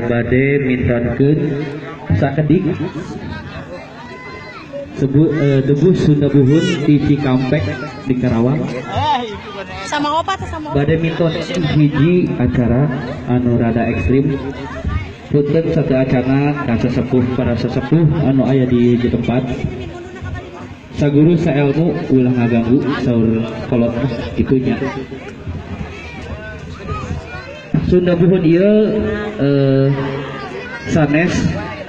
Bade mintonkeun sakedik sebut debus Sunda Buhun di Cikampek di Karawang. Sama opat sama opat. Bade minton hiji acara anu rada ekstrim. Punten satu acara ka sesepuh, para sesepuh anu aya di hiji tempat. Saguru saelmu ulah ngaganggu saur kolot mah kitu nya. Sunda Buhun ieu sanes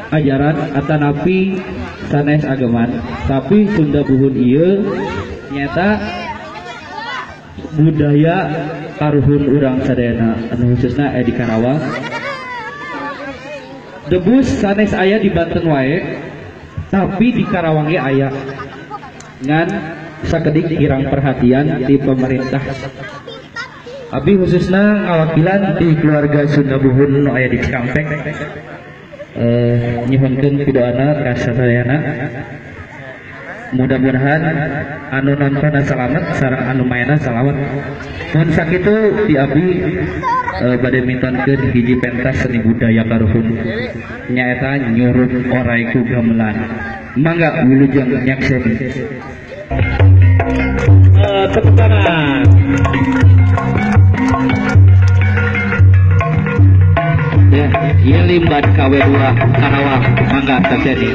ajaran atanapi sanes ageman, tapi Sunda Buhun ieu nyata budaya karuhun urang sadayana anu khususna aya di Karawang. Debus sanes aya di Banten wae, tapi di Karawang ge aya. Ngan sakedik kirang perhatian di pemerintah. Abi khususna ngawakilan di keluarga Sunda Buhun nu aya di Cikampek. Nyuhunkeun pidoana ka sadayana. Mudah-mudahan anu nonton salamet sareng anu mainna salamet. Mun sakitu di abi bade mintonkeun hiji pentas seni budaya karuhun nyaeta nyurup orai ku gamelan. Mangga wilujeng nyakseni. Tepuk tangan. Ya, ieu limbat KW2 Karawang, mangga sakseni.